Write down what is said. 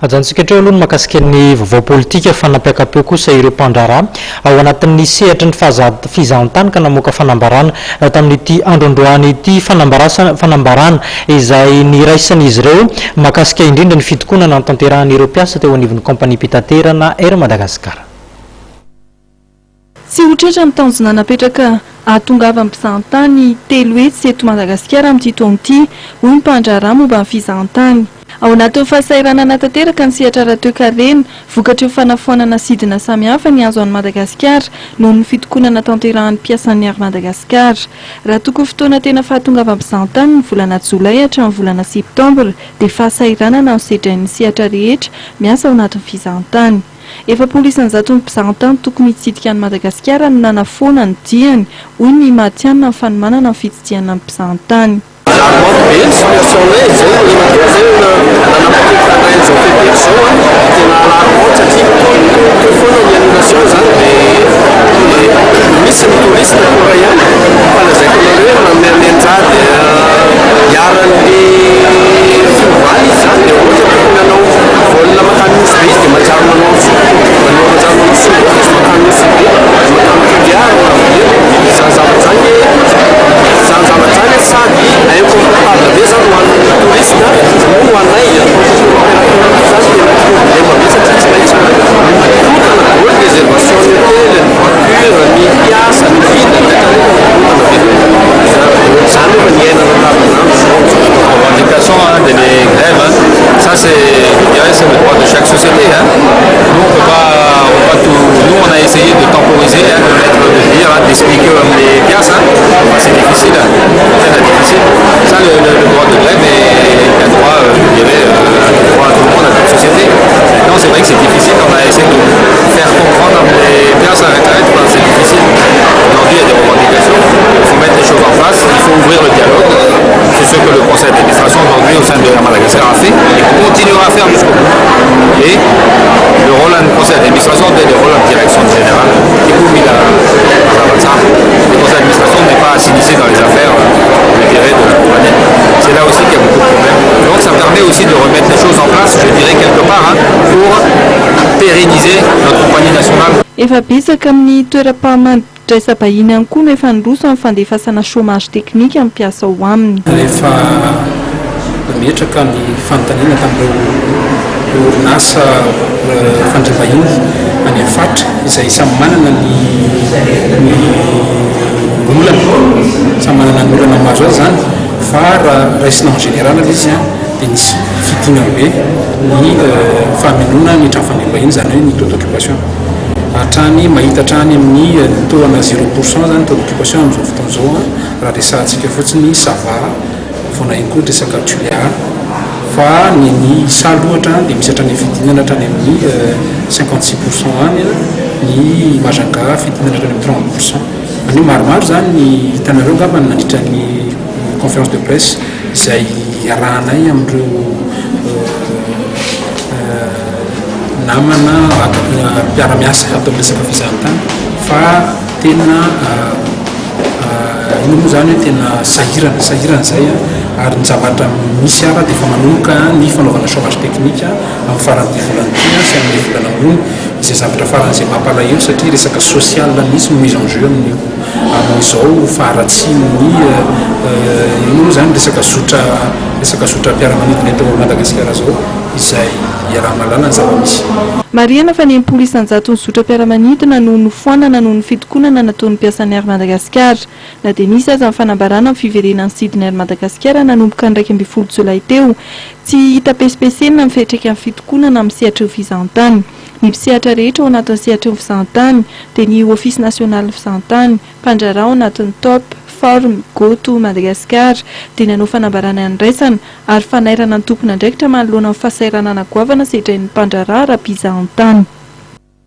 Ajanontsika hatreo aloha ny mahakasika ny vaovao politika fa nampiaka-peo kosa ireo mpandraharaha ao anatin'ny sehatry ny fizahantany ka namoaka fanambarana tamin'ity andro androany ity fanambarana izay niraisan'izy ireo mahakasika indrindra ny fitokonana notanterahan'ireo mpiasa teo anivon'ny kaompaniam-pitaterana Air Madagascar. Tsy ho tratra ny tanjona napetraka hahatongavan'ny mpizahantany 300 eto Madagasikara amin'ity taona ity, hoy ny mpandraharaha momba ny fizahantany. Ao anatin'ny fahasahiranana tanteraka ny sehatra ara-toekarena, vokatr'ireo fanafoanana sidina samihafa nihazo an'i Madagasikara noho ny fitokonana tanterahan'ny mpiasan'ny Air Madagascar. Raha tokony fotoana tena fahatongavam-pizahantany ny volana jolay hatramin'ny volana septambra dia fahasahiranana no sedrain'ny sehatra rehetra miasa ao anatin'ny fizahantany. 40 isan-jaton'ny mpizahantany tokony hitsidika an'i Madagasikara no nanafoana ny diany, hoy ny matihanina amin'ny fanomanana ny fitsidihana ny mpizahantany. Alarmante be ny situation-nay izay no matoa zay nanapa-kevitra handray an'izao fepetra izao an, dia tena alarmante satria mitohy foana ny annulation zany dia misy ny touriste tonga ihany fa lazaiko anareo hoe mianjady iharan'ny fiovana izy zany dia ohatra tokony hanao vol mankany Nosy Be izy dia manjary manao manao manjary manao soloky izy mankany Nosy Be mankany Toliara izany zavatra izany izany zavatra izany sady inconfortable be zany ho an'ny touriste no ho anay en tant que tour opérateur koa zany tena problème be satria tsy maintsy mikorontana daholo ny réservation ny hôtel, ny voiture, ny mpiasa, ny guide, ny rehetra rehetra mikorontana be ohatr'izany nefa ny iainana andavanandro zao. Revendication hein, de les grèves hein, ça c'est je dirais c'est le droit de chaque société hein, nous on peut pas on peut pas tout nous on a essayé de temporiser hein, de mettre de dire hein, d'expliquer les pièces hein, enfin, c'est difficile hein, tena difficile ça le, le, le droit de grève est un droit euh, je dirais euh, un droit à tout le monde à toute société maintenant c'est vrai que c'est difficile on a essayé de faire comprendre les pièces à retraite c'est difficile aujourd'hui il y a des revendications il faut mettre les choses en place il faut ouvrir le dialogue c'est ce que le conseil d'administration aujourd'hui au sein de la Madagascar a fait et continuera à faire jusqu'au bout et le rôle du conseil d'administration est le rôle en direction générale le conseil d'administration n'est pas à s'initier dans les affaires je dirais de la compagnie c'est là aussi qu'il y a beaucoup de problèmes donc ça permet aussi de remettre les choses en place je dirais quelque part hein, pour pérenniser notre compagnie nationale. Efa betsaka amin'ny toeram-pamandraisam-bahiny ihany koa no efa niroso amin'ny fandefasana chômage technique amin'ny mpiasa ao aminy. Rehefa nametraka ny fanontaniana tamin'ireo orinasa fandriam-bahiny any amin'ny faritra izay samy manana ny ny olana, samy manana ny olana mahazo azy izany fa raha raisina en général ilay izy dia nisy fidinana be ny fahamenoana ny trano fandriam-bahiny izany hoe ny taux d'occupation hatrany mahita hatrany amin'ny taux ana zéro pour cent izany taux d'occupation amin'izao fotoana izao raha resahantsika fotsiny Sava vao naheno koa ny resaka Tuléar fa ny ny Isalo ohatra dia misy hatrany fidinana hatrany amin'ny 56 pour cent any ny Majunga fidinana hatrany amin'ny 30 pour cent any hoe maromaro izany ny hitanareo angamba nandritra ny conférence de presse izay iarahanay amin'ireo namana mpiara-miasa ato amin'ny resaka fizahantany fa tena inona moa zany hoe tena sahirana sahirana zay ary ny zavatra misy ara dia efa manomboka ny fanaovana chômage technique amin'ny faran'ity volana ity sy amin'ny volana ambony izay zavatra faran'izay mampalahelo satria resaka social mihitsy no mise en jeu amin'io amin'izao faharatsian'ny inona moa zany resaka zotra resaka zotram-piaramanidina eto Madagasikara zao izay iaraha-mahalala ny zava-misy. Marihana fa ny 60 isan-jaton'ny zotram-piaramanidina no nofoanana noho ny fitokonana nataon'ny mpiasan'ny Air Madagascar. Na dia nisy aza ny fanambarana ny fiverenan'ny sidina Air Madagascar nanomboka ny 11 jolay teo, tsy hita pesipesenina ny fiantraikan'ny fitokonana amin'ny sehatry ny fizahantany. Ny mpisehatra rehetra ao anatin'ny sehatry ny fizahantany dia ny Office national ny fizahantany, mpandraharaha ao anatin'ny Top, Form, Go to Madagascar dia nanao fanambarana niraisana ary fanairana ny tompon'andraikitra manoloana ny fahasahiranana goavana sedrain'ny mpandraharaha ara-pizahantany.